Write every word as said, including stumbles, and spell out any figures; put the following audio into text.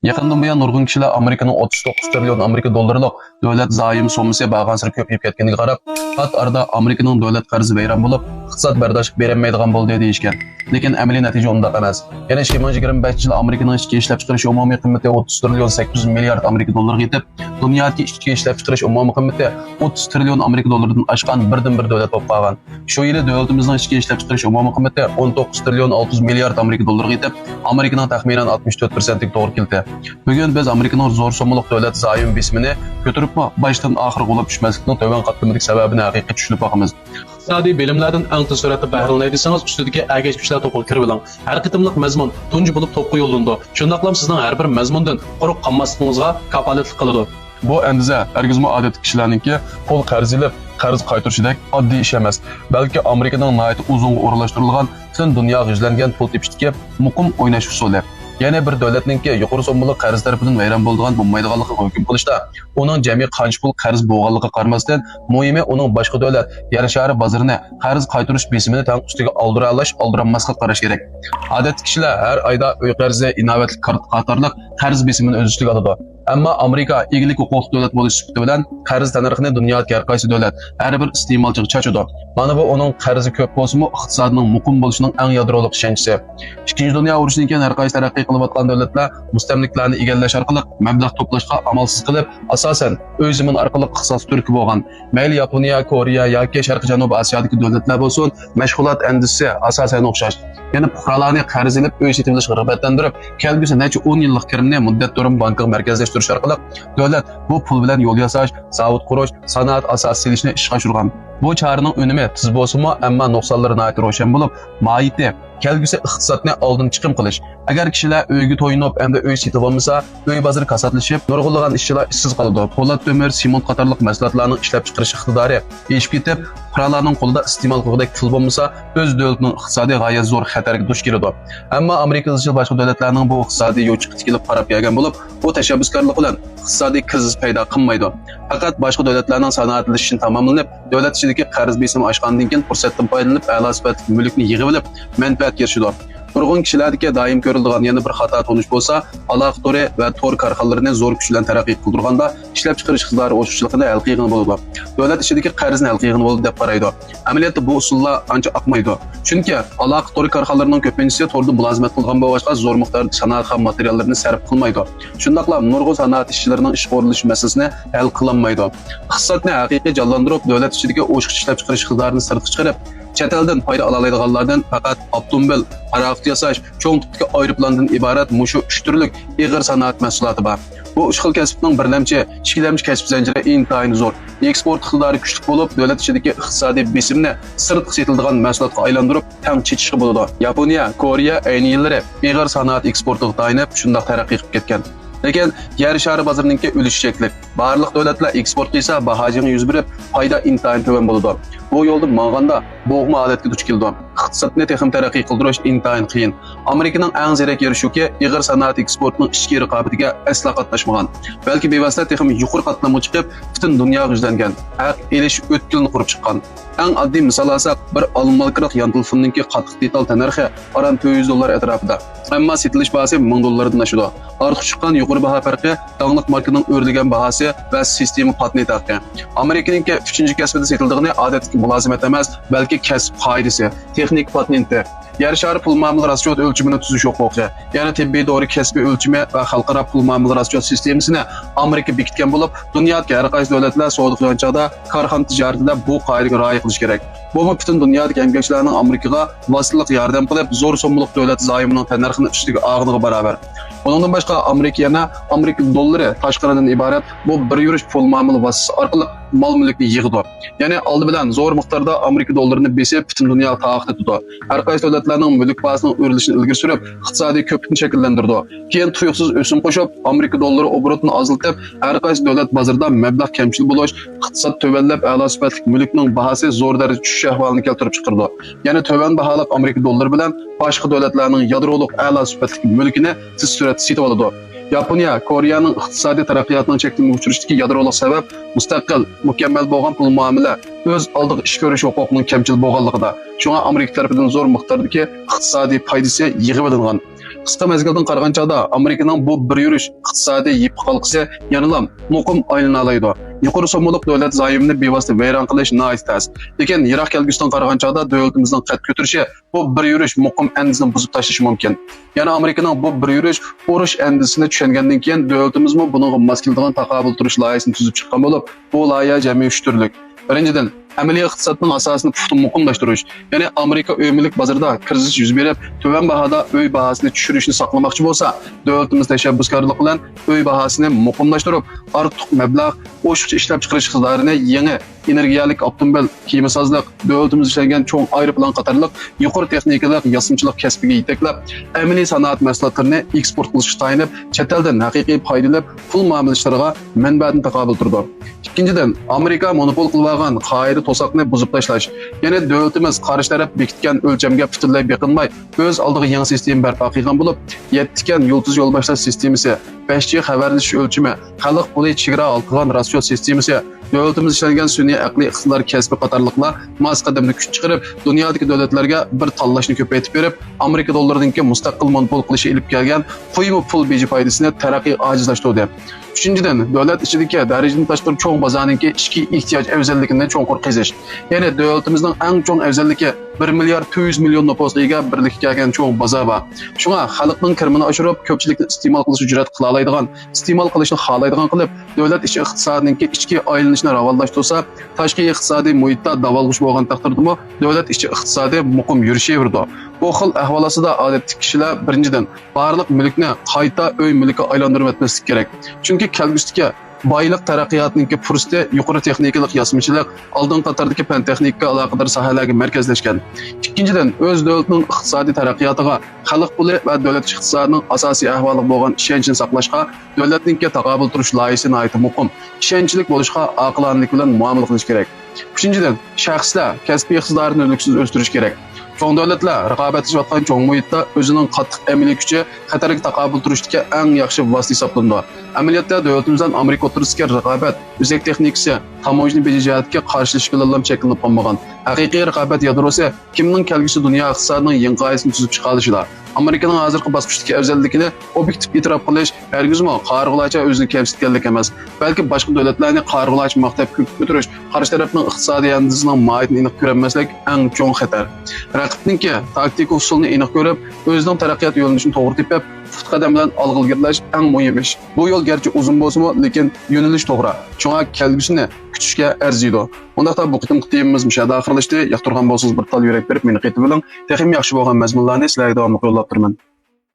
يېقىندىن بۇيان نۇرغۇن كىشىلەر ئامېرىكىنىڭ ئوتتۇز توققۇز تىرىليون ئامېرىكا دوللىرىلىق دۆلەت زايوم سوممىسى بارغانسېرى كۆپىيىپ كەتكىنىگە قاراپ، پات ئارىدا ئامېرىكىنىڭ دۆلەت قەرزى ۋەيران بولۇپ، ئىقتىساد بەرداشلىق بېرەلمەيدىغان بولدى دېيىشكەن. لېكىن ئەمەلىي نەتىجە ئۇنداق ئەمەس. يەنى ئىككى مىڭ يىگىرمە بەشىنچى يىلى ئامېرىكىنىڭ ئىچكى ئىشلەپچىقىرىش ئومۇمىي قىممىتى ئوتتۇز تىرىليون سەككىز يۈز مىليارد ئامېرىكا دوللىرىغا يېتىپ، دۇنيادىكى ئىچكى ئىشلەپچىقىرىش ئومۇمىي قىممىتى ئوتتۇز تىرىليون ئامېرىكا دوللىرىدىن ئاشقان بىردىنبىر دۆلەت بولۇپ قالغان. شۇ يىلى دۆلىتىمىزنىڭ ئىچكى ئىشلەپچىقىرىش ئومۇمىي قىممىتى ئون توققۇز تىرىليون ئالتە يۈز مىليارد ئامېرىكا دوللىرىغا يېتىپ، ئامېرىكىنىڭ تەخمىنەن ئاتمىش تۆت پىرسەنتلىك توغرا كېلىدۇ. بۈگۈن بىز ئامېرىكىنىڭ زور سوممىلىق دۆلەت زايوم بېسىمىنى كۆتۈرۈپمۇ باشتىن ئاخىرغا ئۇلاپ چۈشمەسلىكنىڭ تۆۋەن قاتلىمىدىكى سەۋەبىنى ھەقىقىي چۈشىنىپ باقىمىز. ئىقتىسادىي بىلىملەردىن ئەڭ تېز سۈرئەتتە پەيدىلىنەي دېسىڭىز، ئۈستىدىكى ئەگەشكۈچلەر توپىغا كىرىۋېلىڭ. ھەر قېتىملىق مەزمۇن تۇنجى بولۇپ توپقا يوللىنىدۇ. شۇنداقلا سىزنىڭ ھەر بىر مەزمۇندىن قۇرۇق قالماسلىقىڭىزغا كاپالەتلىك قىلىدۇ. بۇ ئەندىزە ھەرگىزمۇ ئادەتتىكى كىشىلەرنىڭكى پۇل قەرز ئېلىپ، قەرز قايتۇرۇشىدەك ئاددىي ئىش ئەمەس، بەلكى ئامېرىكىنىڭ ناھايىتى ئۇزۇنغا ئورۇنلاشتۇرۇلغان پۈتۈن دۇنياغا يۈزلەنگەن پۇل تېپىشتىكى مۇقىم ئويناش ئۇسۇلى. يەنى بىر دۆلەتنىڭكى يۇقىرى سوممىلىق قەرز تەرىپىدىن ۋەيران بولىدىغان بولمايدىغانلىقىغا ھۆكۈم قىلىشتا، ئۇنىڭ جەمئىي قانچە پۇل قەرز بولغانلىقىغا قارىماستىن، مۇھىمى ئۇنىڭ باشقا دۆلەت، يەر شارى بازىرىنى قەرز قايتۇرۇش بېسىمىنى تەڭ ئۈستىگە ئالدۇرالاش، ئالدۇرالماسلىققا قاراش كېرەك. ئادەتتىكى كىشىلەر ھەر ئايدا ئۆي قەرزى، ئىناۋەتلىك كارتا قاتارلىق قەرز بېسىمىنى ئۆز ئۈستىگە ئالىدۇ. ئەمما ئامېرىكا ئىگىلىك ھوقۇقلۇق دۆلەت بولۇش سۈپىتى بىلەن قەرز تەننەرخىنى دۇنيادىكى ھەر قايسى دۆلەت، ھەر بىر ئىستېمالچىغا چاچىدۇ. مانا بۇ ئۇنىڭ قەرزى كۆپ بولسىمۇ، ئىقتىسادىنىڭ مۇقىم بولۇشىنىڭ ئەڭ يادرولۇق ئىشەنچىسى. ئىككىنچى دۇنيا ئۇرۇشىدىن كېيىن ھەر قايسى تەرەققىي قىلىۋاتقان دۆلەتلەر مۇستەملىكىلەرنى ئىگىلەش ئارقىلىق مەبلەغ توپلاشقا ئامالسىز قېلىپ، ئاساسەن، ئۆي زېمىن ئارقىلىق ئىقتىساد تۈرتكە بولغان. مەيلى ياپونىيە، كورېيە ياكى شەرقىي جەنۇبىي ئاسىيادىكى دۆلەتلەر بولسۇن، مەشغۇلات ئەندىزىسى ئاساسەن ئوخشاش. يەنى پۇقرالارنى قەرز ئېلىپ ئۆي سېتىۋېلىشقا رىغبەتلەندۈرۈپ، كەلگۈسى نەچچە ئون يىللىق كىرىمنى مۇددەت دۇرۇن بانكىغا مەركەزلەشتۈرۈش ئارقىلىق دۆلەت بۇ پۇل بىلەن يول ياساش، زاۋۇت قۇرۇش، سانائەت ئاساسى سېلىشنى ئىشقا ئاشۇرغان. بۇ چارىنىڭ ئۈنۈمى تېز بولسىمۇ، ئەمما نۇقسانلىرى ناھايىتى روشەن بولۇپ، ماھىيىتى كەلگۈسى ئىقتىسادنى ئالدىن چىقىم قىلىش. ئەگەر كىشىلەر ئۆيگە تويۇنۇپ، ئەمدى ئۆي سېتىۋالمىسا، ئۆي بازىرى كاساتلىشىپ، نۇرغۇنلىغان ئىشچىلار ئىشسىز قالىدۇ. پولات، تۆمۈر، سېمونت قاتارلىق مەھسۇلاتلارنىڭ ئىشلەپچىقىرىش ئىقتىدارى ئېشىپ كېتىپ، پۇقرالارنىڭ قولىدا ئىستېمال قىلغۇدەك پۇل بولمىسا، ئۆز دۆلىتىنىڭ ئىقتىسادى غايەت زور خەتەرگە دۇچ كېلىدۇ. ئەمما ئامېرىكا ئىزچىل باشقا دۆلەتلەرنىڭ بۇ ئىقتىسادىي يوچۇققا تىكىلىپ قاراپ كەلگەن بولۇپ، ئۇ تەشەببۇسكارلىق بىلەن ئىقتىسادىي كىرىزىس پەيدا قىلمايدۇ. پەقەت باشقا دۆلەتلەرنىڭ سانائەتلىشىشى تاماملىنىپ، دۆلەت ئىچىدىكى قەرز بېسىمى ئاشقاندىن كېيىن، پۇرسەتتىن پايدىلىنىپ، ئەلا سۈپەتلىك مۈلۈكنى يىغىۋېلىپ، مەنپەئەتكە ئېرىشىدۇ. نۇرغۇن كىشىلەردىكى دائىم كۆرۈلىدىغان يەنە بىر خاتا تونۇش بولسا، ئالاقە تورى ۋە تور كارخانىلىرىنى زور كۈچ بىلەن تەرەققىي قىلدۇرغاندا، ئىشلەپچىقىرىش ئىقتىدارى ئوشۇقچىلىقىنى ھەل قىلغىلى بولىدۇ. دۆلەت ئىچىدىكى قەرزنى ھەل قىلغىلى بولىدۇ دەپ قارايدۇ. ئەمەلىيەتتە بۇ ئۇسۇللار ئانچە ئاقمايدۇ. چۈنكى ئالاقە تورى كارخانىلىرىنىڭ كۆپىنچىسى توردا مۇلازىمەت قىلغان بولغاچقا، زور مىقداردا سانائەت خام ماتېرىياللىرىنى سەرپ قىلمايدۇ. شۇنداقلا نۇرغۇن سانائەت ئىشچىلىرىنىڭ ئىشقا ئورۇنلىشىش مەسىلىسىنى ھەل قىلالمايدۇ. ئىقتىسادنى ھەقىقىي جانلاندۇرۇپ، دۆلەت ئىچىدىكى ئوشۇقچە ئىشلەپچىقىرىش ئىقتىدارىنى سىرتقا چىقىرىپ، چەت ئەلدىن پايدا ئالالايدىغانلاردىن پەقەت ئاپتوموبىل، پاراخوت ياساش، چوڭ تىپتىكى ئايروپىلاندىن ئىبارەت مۇشۇ ئۈچ تۈرلۈك ئېغىر سانائەت مەھسۇلاتى بار. بۇ ئۈچ خىل كەسىپنىڭ بىرلەمچى، ئىككىلەمچى كەسىپ زەنجىرى ئىنتايىن زور. ئېكسپورت ئىقتىدارى كۈچلۈك بولۇپ، دۆلەت ئىچىدىكى ئىقتىسادىي بېسىمنى سىرتقا سېتىلىدىغان مەھسۇلاتقا ئايلاندۇرۇپ، تەڭ چېچىشقا بولىدۇ. ياپونىيە، كورېيە ئەينى يىللىرى ئېغىر سانائەت ئېكسپورتىغا تايىنىپ، شۇنداق تەرەققىي قىلىپ كەتكەن. لېكىن يەر شارى بازىرىنىڭكى ئۈلۈشى چەكلىك. بارلىق دۆلەتلەر ئېكسپورت قىلسا، باھا جېڭى يۈز بېرىپ، پايدا ئىنتايىن تۆۋەن بولىدۇ. بۇ يولدا ماڭغاندا بوغما ھالەتكە دۇچ كېلىدۇ. ئىقتىسادنى تېخىمۇ تەرەققىي قىلدۇرۇش ئىنتايىن قىيىن. ئامېرىكىنىڭ ئەڭ زېرەك يېرى شۇكى، ئېغىر سانائەت ئېكسپورتىنىڭ ئىچكى رىقابىتىگە ئەسلا قاتناشمىغان، بەلكى بىۋاسىتە تېخىمۇ يۇقىرى قاتلامغا چىقىپ، پۈتۈن دۇنياغا يۈزلەنگەن، ھەق ئېلىش ئۆتكىلىنى قۇرۇپ چىققان. ئەڭ ئاددىي مىسال ئالساق، بىر ئالمالىكىلىق يانتېلېفوننىڭكى قاتتىق دېتال تەننەرخى ئاران تۆت يۈز دوللار ئەتراپىدا. ئەمما سېتىلىش باھاسى مىڭ دوللاردىن ئاشىدۇ. ئارتۇق چىققان يۇقىرى باھا پەرقى داڭلىق ماركىنىڭ ئۆرلىگەن باھاسى ۋە سىستېما پاتېنت ھەققى. ئامېرىكىنىڭكى ئۈچىنچى كەسپىدە سېتىلىدىغىنى ئادەتتىكى مۇلازىمەت ئەمەس، بەلكى كەسىپ قائىدىسى، تېخنىكا پاتېنتى، يەر شارى پۇل مۇئامىلە راسچوت ئۆلچىمىنى تۈزۈش ھوقۇقى، يەنى تېببىي دورا كەسپى ئۆلچىمى ۋە خەلقئارا پۇل مۇئامىلە راسچوت سىستېمىسىنى ئامېرىكا بېكىتكەن بولۇپ، دۇنيادىكى ھەر قايسى دۆلەتلەر سودا قىلغان چاغدا كارخانا تىجارىتىدە بۇ قائىدىگە رىئايە قىلىشى كېرەك. بۇمۇ پۈتۈن دۇنيادىكى ئەمگەكچىلەرنىڭ ئامېرىكىغا ۋاسىتىلىق ياردەم قىلىپ، زور سوممىلىق دۆلەت زايومىنىڭ تەننەرخىنى ئۈستىگە ئالغىنىغا باراۋەر. ئۇنىڭدىن باشقا، ئامېرىكا يەنە ئامېرىكا دوللىرى تاشقىرىدىن ئىبارەت بۇ بىر يۈرۈش پۇل مۇئامىلە ۋاسىتىسى ئارقىلىق مال مۈلۈكنى يىغىدۇ. يەنى ئالدى بىلەن زور مىقداردا ئامېرىكا دوللىرىنى بېسىپ، پۈتۈن دۇنياغا تارقىتىدۇ. ھەر قايسى دۆلەتلەرنىڭ مۈلۈك باھاسىنىڭ ئۆرلىشىنى ئىلگىرى سۈرۈپ، ئىقتىسادىي كۆپۈكنى شەكىللەندۈرىدۇ. كېيىن تۇيۇقسىز ئۆسۈم قوشۇپ، ئامېرىكا دوللىرى ئوبوروتىنى ئازلىتىپ، ھەر قايسى دۆلەت بازىرىدا مەبلەغ كەمچىل بولۇش، ئىقتىساد تۆۋەنلەپ، ئەلا سۈپەتلىك مۈلۈكنىڭ باھاسى زور دەرىجىدە چۈشۈش ئەھۋالىنى كەلتۈرۈپ چىقىرىدۇ. يەنى تۆۋەن باھالىق ئامېرىكا دوللىرى بىلەن باشقا دۆلەتلەرنىڭ يادرولۇق ئەلا سۈپەتلىك مۈلكىنى تېز سۈرئەتتە سېتىۋالىدۇ. ياپونىيە، كورېيەنىڭ ئىقتىسادىي تەرەققىياتىنىڭ چەكلىمىگە ئۇچرىشىدىكى يادرولۇق سەۋەب مۇستەقىل، مۇكەممەل بولغان پۇل مۇئامىلە، ئۆز ئالدىغا ئىش كۆرۈش ھوقۇقىنىڭ كەمچىل بولغانلىقىدا. شۇڭا ئامېرىكا تەرىپىدىن زور مىقداردىكى ئىقتىسادىي پايدىسى يىغىۋېلىنغان. قىسقا مەزگىلدىن قارىغان چاغدا ئامېرىكىنىڭ بۇ بىر يۈرۈش ئىقتىسادىي يىپقا ھالقىسى يەنىلا مۇقىم ئايلىنالايدۇ. يۇقىرى سوممىلىق دۆلەت زايومىنى بىۋاسىتە ۋەيران قىلىش ناھايىتى تەس. لېكىن يىراق كەلگۈسىدىن قارىغان چاغدا دۆلىتىمىزنىڭ قەد كۆتۈرۈشى بۇ بىر يۈرۈش مۇقىم ئەندىزىنى بۇزۇپ تاشلىشى مۇمكىن. يەنە ئامېرىكىنىڭ بۇ بىر يۈرۈش ئۇرۇش ئەندىزىسىنى چۈشەنگەندىن كېيىن دۆلىتىمىزمۇ بۇنىڭغا ماس كېلىدىغان تاقابىل تۇرۇش لايىھەسىنى تۈزۈپ چىققان بولۇپ، بۇ لايىھە جەمئىي ئۈچ تۈرلۈك. بىرىنچىدىن، ئەمەلىي ئىقتىسادنىڭ ئاساسىنى پۇختا مۇقىملاشتۇرۇش، يەنى ئامېرىكا ئۆي مۈلۈك بازىرىدا كىرىزىس يۈز بېرىپ، تۆۋەن باھادا ئۆي باھاسىنى چۈشۈرۈشنى ساقلىماقچى بولسا، دۆلىتىمىز تەشەببۇسكارلىق بىلەن ئۆي باھاسىنى مۇقىملاشتۇرۇپ، ئارتۇق مەبلەغ، ئوشۇقچە ئىشلەپچىقىرىش ئىقتىدارىنى يېڭى ئېنېرگىيەلىك ئاپتوموبىل، كېمە سازلىق، دۆلىتىمىز ئىشلەنگەن چوڭ ئايروپىلان قاتارلىق يۇقىرى تېخنىكىلىق ياسىمىچىلىق كەسپىگە يېتەكلەپ، ئەمەلىي سانائەت مەھسۇلاتلىرىنى ئېكسپورت قىلىشقا تايىنىپ، چەت ئەلدىن ھەقىقىي پايدا ئېلىپ، پۇل مۇئامىلە ئىشلىرىغا مەنبەدىن تاقابىل تۇرىدۇ. ئىككىنچىدىن، ئامېرىكا مونوپول قىلىۋالغان قائىدە توساقنى بۇزۇپ تاشلاش. يەنى دۆلىتىمىز قارشى تەرەپ بېكىتكەن ئۆلچەمگە پۈتۈنلەي بېقىنماي، ئۆز ئالدىغا يېڭى سىستېما بەرپا قىلغان بولۇپ، يەتتە كەن يۇلتۇز يولباشلاش سىستېمىسى، بەش جى خەۋەرلىشىش ئۆلچىمى، خەلق پۇلى چېگرا ھالقىغان راسچوت سىستېمىسى، دۆلىتىمىزدا ئىشلەنگەن سۈنئىي ئەقلىي ئىقتىدار كەسپى قاتارلىقلار ماس قەدەمدە كۈچ چىقىرىپ، دۇنيادىكى دۆلەتلەرگە بىر تاللاشنى كۆپەيتىپ بېرىپ، ئامېرىكا دوللىرىنىڭكى مۇستەقىل مونوپول قىلىشى ئېلىپ كەلگەن قۇيما پۇل بېجى پايدىسىنى تەرەققىي ئاجىزلاشتۇردى. ئۈچىنچىدىن، دۆلەت ئىچىدىكى دەرىجىدىن تاشقىرى چوڭ بازارنىڭكى ئىچكى ئېھتىياج ئەۋزەللىكىنى چوڭقۇر قېزىش. يەنى دۆلىتىمىزنىڭ ئەڭ چوڭ ئەۋزەللىكى بىر مىليارد تۆت يۈز مىليون نوپۇسقا ئىگە بىرلىككە كەلگەن چوڭ بازار بار. شۇڭا خەلقنىڭ كىرىمىنى ئاشۇرۇپ، كۆپچىلىكنى ئىستېمال قىلىشقا جۈرئەت قىلالايدىغان، ئىستېمال قىلىشنى خالايدىغان قىلىپ، دۆلەت ئىچى ئىقتىسادىنىڭكى ئىچكى ئايلىنىشىنى راۋانلاشتۇرسا، تاشقى ئىقتىسادىي مۇھىتتا داۋالغۇش بولغان تەقدىردىمۇ، دۆلەت ئىچى ئىقتىسادى مۇقىم يۈرۈشەۋېرىدۇ. بۇ خىل ئەھۋال ئاستىدا ئادەتتىكى كىشىلەر، بىرىنچىدىن، بارلىق مۈلۈكنى قايتا ئۆي مۈلكىگە ئايلاندۇرۇۋەتمەسلىك كېرەك. چۈنكى كەلگۈسىدىكى بايلىق تەرەققىياتىنىڭكى پۇرسىتى يۇقىرى تېخنىكىلىق ياسىمىچىلىق، ئالدىنقى قاتاردىكى پەن-تېخنىكىگە ئالاقىدار ساھەلەرگە مەركەزلەشكەن. ئىككىنچىدىن، ئۆز دۆلىتىنىڭ ئىقتىسادىي تەرەققىياتىغا خەلق پۇلى ۋە دۆلەت ئىقتىسادىنىڭ ئاساسىي ئەھۋالىغا بولغان ئىشەنچىنى ساقلاشقا، دۆلەتنىڭكى تاقابىل تۇرۇش لايىھىسى ناھايىتى مۇقىم. ئىشەنچلىك بولۇشقا، ئاقىلانىلىك بىلەن مۇئامىلە قىلىش كېرەك. ئۈچىنچىدىن، شەخسلەر كەسپىي ئىقتىدارىنى ئۈزلۈكسىز ئۆستۈرۈش كېرەك. چوڭ دۆلەتلەر رىقابەتلىشىۋاتقان چوڭ مۇھىتتا ئۆزىنىڭ قاتتىق ئەمەلىي كۈچى، خەتەرگە تاقابىل تۇرۇشتىكى ئەڭ ياخشى ۋاسىتە ھېسابلىنىدۇ. ئەمەلىيەتتە، دۆلىتىمىز بىلەن ئامېرىكا ئوتتۇرىسىدىكى رىقابەت ئۆزەك تېخنىكىسى، تاموژنا بېجى جەھەتتىكى قارشىلىشىش بىلەنلا چەكلىنىپ قالمىغان. ھەقىقىي رىقابەت يادروسى كىمنىڭ كەلگۈسى دۇنيا ئىقتىسادىنىڭ يېڭى قائىدىسىنى تۈزۈپ چىقالىشىدا. ئامېرىكىنىڭ ھازىرقى باسقۇچتىكى ئەۋزەللىكىنى ئوبيېكتىپ ئېتىراپ قىلىش ھەرگىزمۇ قارىغۇلارچە ئۆزىنى كەمسىتكەنلىك ئەمەس، بەلكى باشقا دۆلەتلەرنى قارىغۇلارچە ماختاپ كۆككە كۆتۈرۈش، قارشى تەرەپنىڭ ئىقتىسادىي ئەندىزىسىنىڭ ماھىيىتىنى ئېنىق كۆرەلمەسلىك ئەڭ چوڭ خەتەر. رەقىبنىڭكى تاكتىكا ئۇسۇلىنى ئېنىق كۆرۈپ، ئۆزىنىڭ تەرەققىيات يۆنىلىشىنى توغرا تېپىپ، پۇختا قەدەم بىلەن ئالغا ئىلگىرىلەش ئەڭ مۇھىم ئىش. بۇ يول گەرچە ئۇزۇن بولسىمۇ، لېكىن يۆنىلىش توغرا. شۇڭا كەلگۈسىنى كۈتۈشكە ئەرزىيدۇ. ئۇنداقتا بۇ قېتىمقى تېمىمىز مۇشۇ يەردە ئاخىرلاشتى. ياقتۇرغان بولسىڭىز بىر تال يۈرەك بېرىپ مېنى قېتىۋېلىڭ. تېخىمۇ ياخشى بولغان مەزمۇنلارنى سىلەرگە داۋاملىق يوللاپ تۇرىمەن.